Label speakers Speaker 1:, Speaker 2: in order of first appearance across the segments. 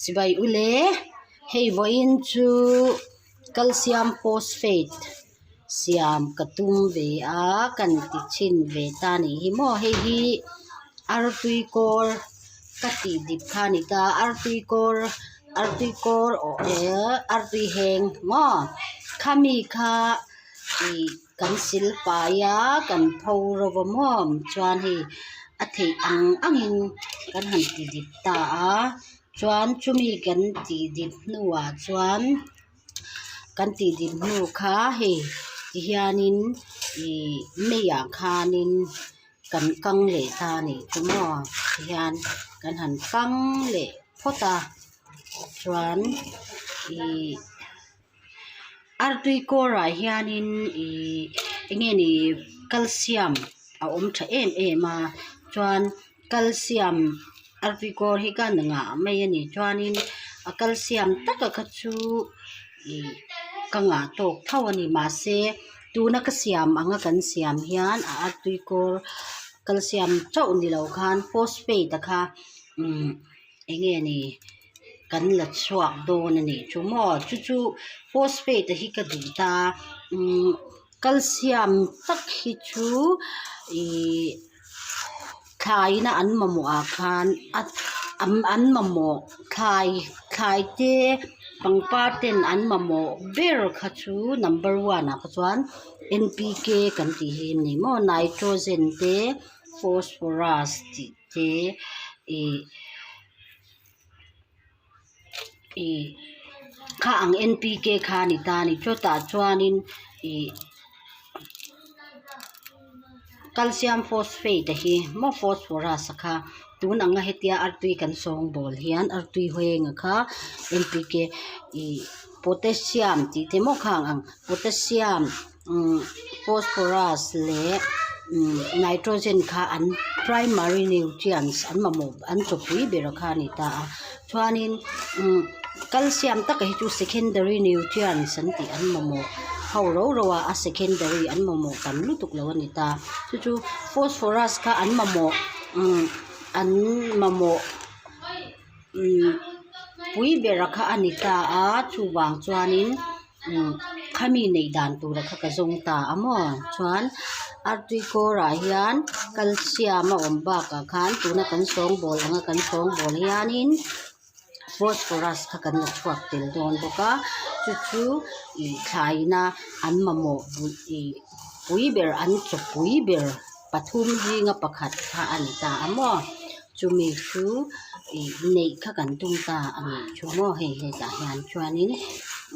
Speaker 1: Chibai ule hei vawiin chu calcium phosphate siam ka tum ve a kan ti chhin ve ta a nih hi maw hei hi artui kawr ka tih dik kha a ni ta artui kawr artui kawr artui heng maw khami kha ih. Kan sil pai a kan pho ro va maw chuan hei a theih ang angin kan han ti dik ta a chuan chumi kan tih dik hnuah chuan kan tih dik hnu kha hei ti hianin ih meiah khanin kan kang leh ta a nih chu maw tihian kan han kang leh phawt a chuan ih. Artui kawrah hianin ihh eng nge ni calcium a awm tha em em a chuan calcium artui kawr hi khan ngah mai a ni chuanin a calcium taka kha chu ihh ka ngah tawk tho a ni mahse tuna ka siam anga kan siam hian a artui kawr calcium chauh ni lo khan phosphate a kha umm eng nge ni. Kan la chhuak dawn a nih chu maw chu chu phosphate hi ka duh ta umm calcium tak hi chu ihh thlai na an mamawh ah khan a an mamawh thlai thlai te pangpar ten an mamawh ber kha chu number one ah kha chuan N P K kan tih hi a ni maw nitrogen te phosphorus tih te ihh. Ih kha ang N P K kha a ni ta a ni chutah chuanin ih calcium phosphate a hi maw phosphorus a kha tun anga hetia artui kan sawngbawl hian artui hawienga kha N P K ih potassium tih te maw khang ang potassium umm phosphorus leh umm nitrogen kha an primary nutrients an mamawh an chawpui ber kha a ni ta a chuanin umm calcium taka hi chu secondary nutrients an tih an mamawh ho ro ro a a secondary an mamawh tam lutuk lo a ni ta chu chu phosphorus kha an mamawh umm an mamawh umm pui ber kha a ni ta a chuvang chuanin. Umm khami neih dan tura kha ka zawng ta a maw chuan artui kawrah hian calcium a awm bakah khan tuna kan sawngbawl anga kan sawngbawl hianin phosphorus kha kan la chhuak tel dawn bawk a chu chu ih thlaina an mamawh ih pui ber an chawpui ber pathum zinga pakhat kha a ni ta a maw chumi chu ih neih kha kan tum ta a nih chu maw hei hetah hian chuanin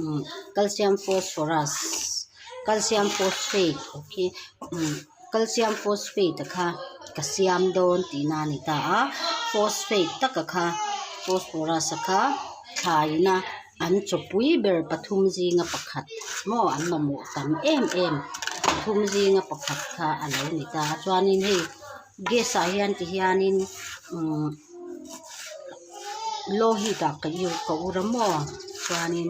Speaker 1: umm calcium phosphorus calcium phosphate okay umm calcium phosphate a kha ka siam dawn tihna a ni ta a phosphate taka kha phosphorus a kha thlaina an chawpui ber pathum zinga pakhat maw an mamawh tam em em pathum zinga pakhat kha a lo ni ta a chuanin hei gas ah hian ti hianin umm low heat ah ka ka ur a maw chuanin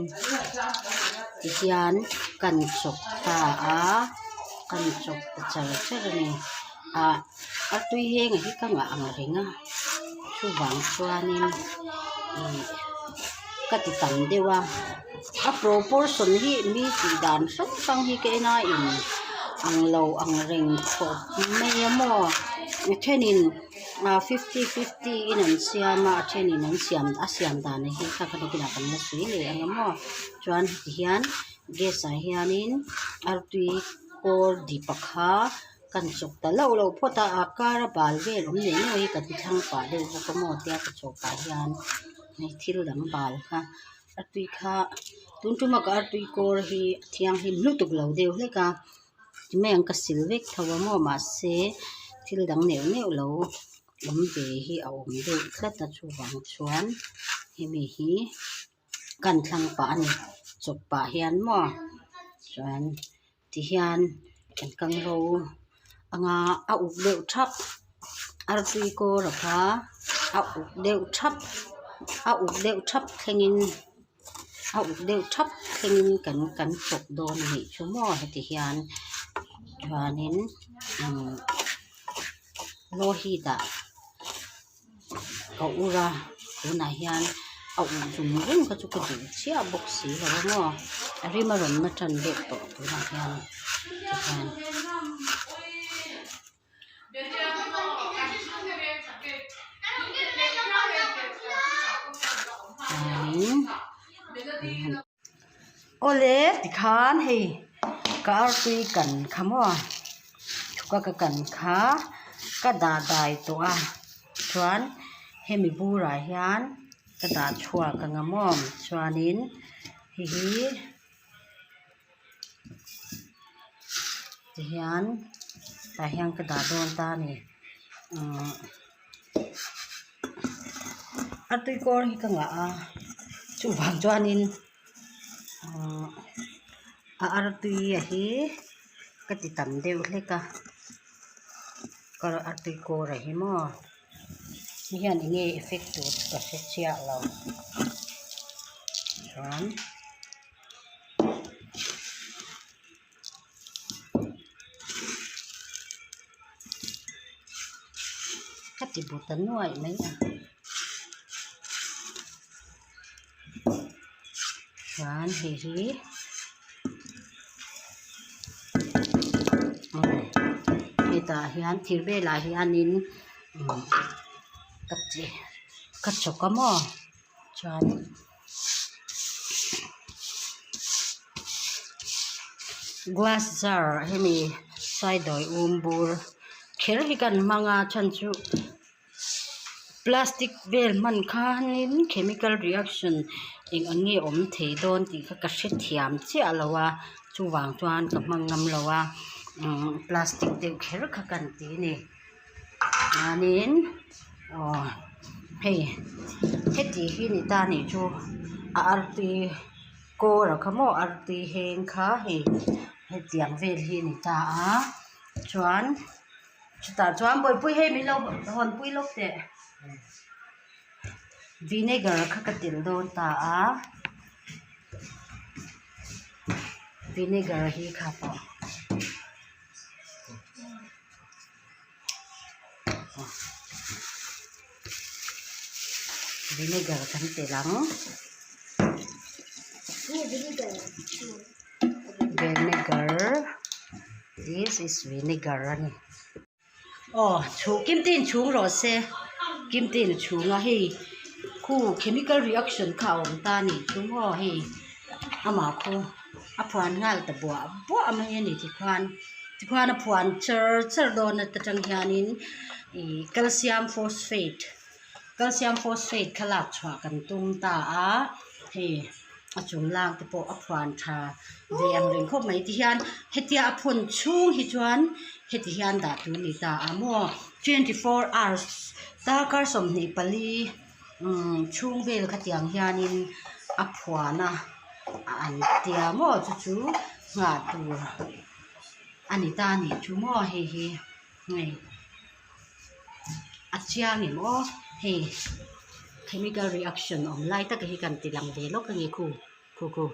Speaker 1: ti hian kan chawp ta a kan chawp ta char char a ni ah a tui heng hi ka ngah ang reng a chuvang chuanin ih ka ti tam deuh a a proportion hi mi tih dan hrang hrang hi ka en a in ang lo ang reng khawp mai a maw a thenin ah fifty fifty in an siam a a thenin an siam a siam dan hi kha kha nakinah kan la sawi leh ang a maw chuan heti hian gas ah hianin artui kawr dip a kha. Kan chawk ta loh loh phawt a, a kar a bal vel awm nei nuai hi kan thlang pah deuh bawk a maw tia ka chawh pah hian hei thil dang bal kha artui kha tun tuma ka artui kawr hi a thianghlim lutuk lo deuh hlek a timai ang ka sil vek tho a maw mahse thil dang neuh neuh lo awm ve hi a awm deuh tlat a chuvang chuan hemi hi kan thlang pah a ni chawp pah hian maw chuan. Tihian kan kang ro anga a uk deuh thap artui kawr a kha a uk deuh thap a uk deuh thap thlengin a uk deuh thap thlengin kan kan chawp dawn a nih chu maw heti hian chuanin umm low heat ah. ka ur a tunah hian a uh zung zung kha chu ka duh chiah bawk si lo a maw a rim a rawn na tan deuh tawh tunah hian tikhian. Awle tikhan hei ka artui kan kha maw thuka ka kan kha ka dah dai tawh a chuan hemi burah hian ka dah chhuak ang a maw chuanin hei hi. Tihian tah hian ka dah dawn ta a ni umm a tui kawr hi ka ngah a chuvang chuanin umm a artui a hi ka ti tam deuh hlek a artui kawr a hi maw hei hian eng nge effect tur chu ka hre chiah lo chuan. Ka ti bu ta nuaih mai a chuan hei hi hetah hian thir velah hianin ka ti ka chawk a maw chuan. Glass jar hemi saidawi um bur kher hi kan hmang a chhan chu plastic vel hman khanin chemical reaction eng ang nge awm thei dawn tih kha ka hrethiam chiah lo a chuvang chuan ka hmang ngam lo a umm plastic deuh kher kha kan ti a ni. Chuanin aw hei heti hi ni ta nih chu a artui kawr a kha maw artui heng kha hei hetiang vel hi a ni ta a chuan chutah chuan bawihpui hei min lo hawnpui lawk teh vinegar kha ka telh dawn ta a vinegar hi kha pawh. Vinegar kan telh ang vinegar this is vinegar a ni aw chhung kimte in chhung rawh se kimte in a chhung a hei khu chemical reaction kha a awm ta a nih chu maw hei amah khu a phuan nghal ta buah buah mai a ni tikhuan tikhuan a phuan char char dawn ata tang hianin ih calcium phosphate calcium phosphate kha lak chhuah kan tum ta a hei a chung lang te pawh a phuan tha ve ang reng khawp mai tihian hetia a phun chhung hi chuan heti hian dah tur a ni ta a maw 24 hours darkar 24 umm chhung vel khatiang hianin a phuan a an tia maw chu chu nghah tur a ni ta a nih chu maw hei hi hei a chiang em aw hei chemical reaction awm lai tak hi kan ti lang ve lawk a ni khu khu khu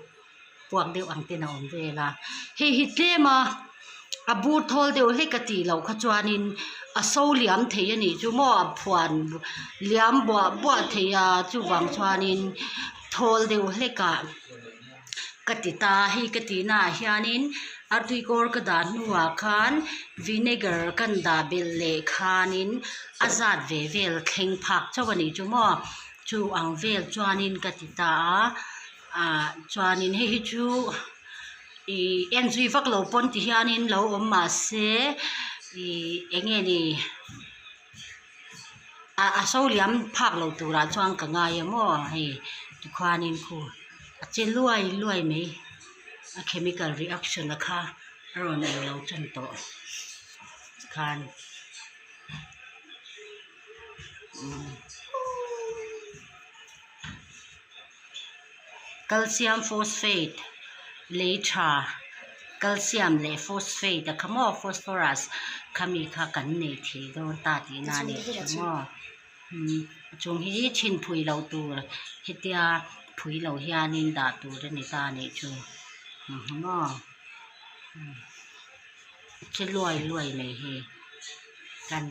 Speaker 1: puak deuh ang ten a awm vel a hei hi tlem a a bur thawl deuh hlek a tih loh kha chuanin a so liam thei a nih chu maw a phuan liam buah buah thei a chuvang chuanin thawl deuh hlek ah ka ti ta a hei ka tih naah hianin artui kawr ka dah hnuah khan vinegar kan dah belh leh khanin a zat ve vel thleng phak chauh a nih chu maw chu ang vel chuanin ka ti ta a ah chuanin hei hi chu ih en zui vak lo pawn ti hianin lo awm mahse ih eng nge ni ah a so liam phak lo turah chuan ka ngai a maw hei tikhuanin khu a che luai luai mai a chemical reaction a kha a rawn eng lo tan tawh khan. Calcium phosphate lei tha calcium leh phosphate a kha maw phosphorus khami kha kan nei thei dawn ta tihna a nih chu maw a chung hi chhin phui loh tur hetia phui lo hianin dah tur a ni ta a nih chu maw che luai luai mai hi kan.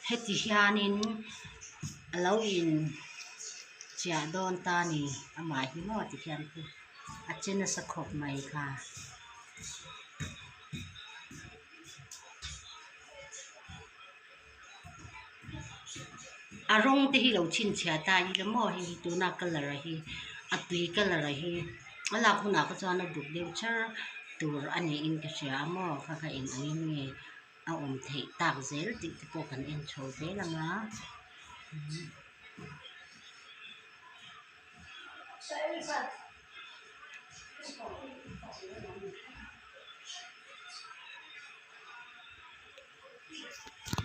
Speaker 1: Heti hianin a lo in chiah dawn ta a ni amah hi maw ti hian chu a che nasa khawp mai kha. A rawng te hi lo chhinchhiah ta ila maw hei hi tuna colour a hi a tui colour a hi a lak hunah kha chuan a duk deuh char tur a niin ka hria a maw kha kha eng angin nge a awm theih tak zel tih te pawh kan en chho zel ang a.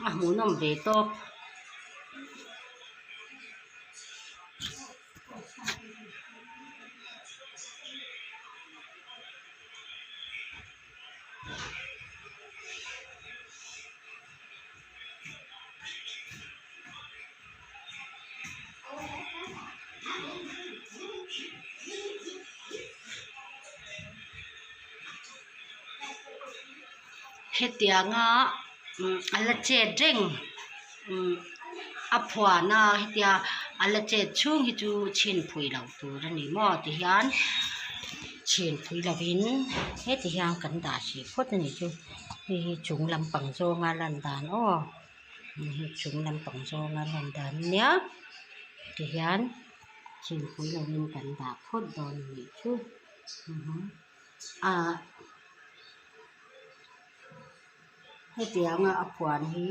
Speaker 1: A hmuhnawm ve tawp. Hetianga a la chet reng a phuan a hetia a la chet chhung hi chu chhin phui loh tur a ni maw tihian chhin phui lovin heti hian kan dah hrih phawt a nih chu hei hi chung lampang zawnga lan dan aw hei hi chung lampang zawnga lan dan a nia tihian chhin phui lovin kan dah phawt dawn a nih chu. Ah hetianga a phuan hi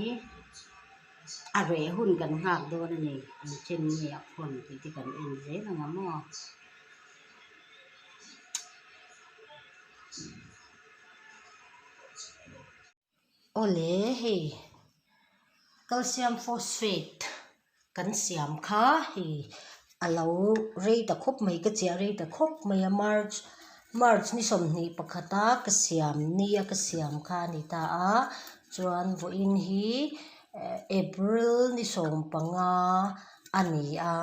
Speaker 1: a reh hun kan nghak dawn a ni engchen nge a phawn tih te kan en zel ang a maw. Awle hei calcium phosphate kan siam kha hei a lo rei ta khawp mai ka chiah rei ta khawp mai a march march ni sawmhnih pakhata ka siam nia ka siam kha a ni ta a chuan vawiin hi april ni sawmpanga a ni a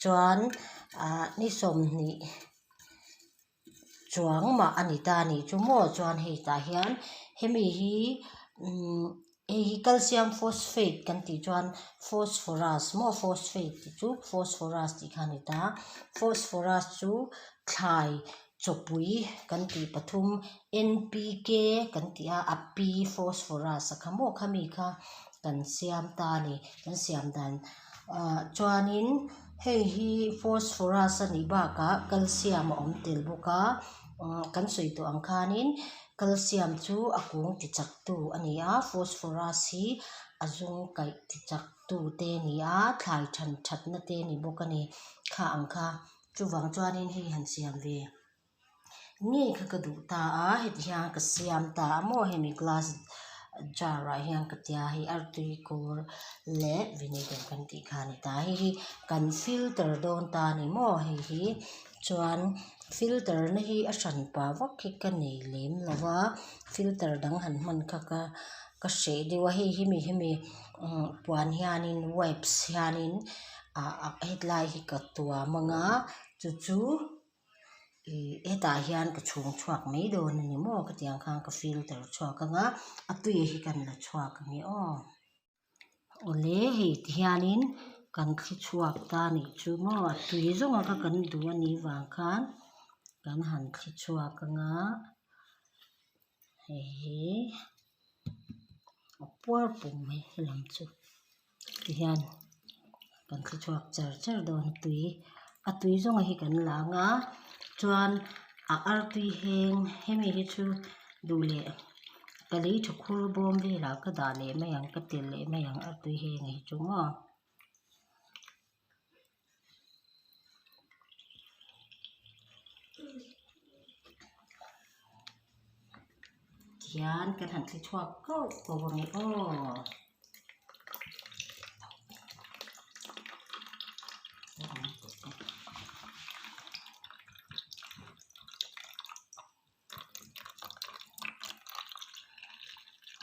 Speaker 1: chuan ah ni sawmhnih. Chuang mah a ni ta a nih chu maw chuan hei tah hian hemi hi umm hei hi calcium phosphate kan tih chuan phosphorus maw phosphate tih chu phosphorus tih kha a ni ta phosphorus chu thlai chawpui kan tih pathum N P K kan tih a a P phosphorus a kha maw khami kha kan siam ta a ni kan siam dan ah chuanin hei hi phosphorus a nih bakah calcium a awm tel bawk a ah kan sawi tawh ang khanin calcium chu a kung ti chak tu a ni a phosphorus hi a zum kaih ti chak tu te a ni a thlai than that na te a ni bawk a ni kha ang kha chuvang chuanin hei han siam ve. Ngei kha ka duh ta a heti hian ka siam ta a maw hemi glass jar ah hian ka tia hei artui kawr leh vinegar kan tih kha a ni ta hei hi kan filter dawn ta a ni maw hei hi chuan filter na hi a hran pah vak hi ka nei lem lo va filter dang han hman kha ka ka hreh deuh a hei hemi hemi puan hianin wipes hianin ah hetlai hi ka tuam ang a chu chu. Ih hetah hian ka chhung chhuak mai dawn a ni maw ka tih ang khan ka filter chhuak ang a a tui hi kan la chhuak ang e aw awle hei ti hianin kan thli chhuak ta a nih chu maw a tui zawng a kha kan duh a nih vang khan kan han thli chhuak ang a hei hi a puar pum mai helam chu tihian kan thli chhuak char char dawn a tui a tui zawng hi kan la ang a chuan a artui heng hemi hi chu duh leh ka lei tha khur bawm velah ka dah leh mai ang ka telh leh mai ang artui heng hi chu maw. Tihian kan han thli chhuak kauh kauh ang e aw.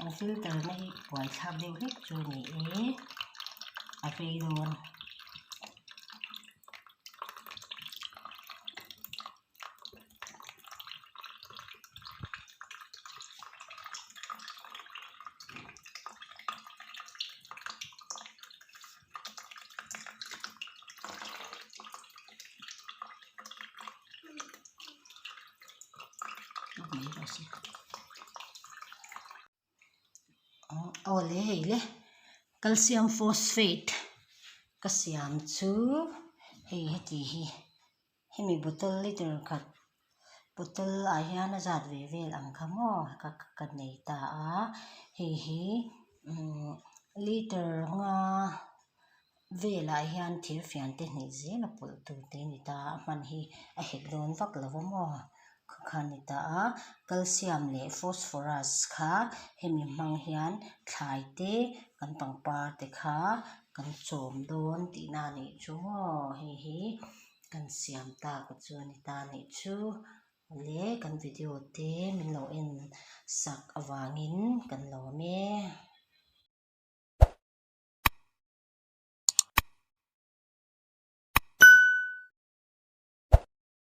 Speaker 1: An filter na hi buaithlak deuh hlek chu a ni e a rei dawn. mai rawh se. Awle hei le calcium phosphate ka siam chu hei heti hi hemi bottle liter khat bottle ah hian a zat ve vel ang kha maw ka ka nei ta a hei hi umm liter nga velah hian thir fian te hnih zel a pawlh tur te a ni ta a hman hi a hek dawn vak lo a maw kha kha a ni ta a calcium leh phosphorus kha hemi hmang hian thlai te kan pangpar te kha kan chawm dawn tihna a nih chu maw hei hi kan siam tak chu a ni ta a nih chu le kan video te min lo en sak avangin kan lawm e.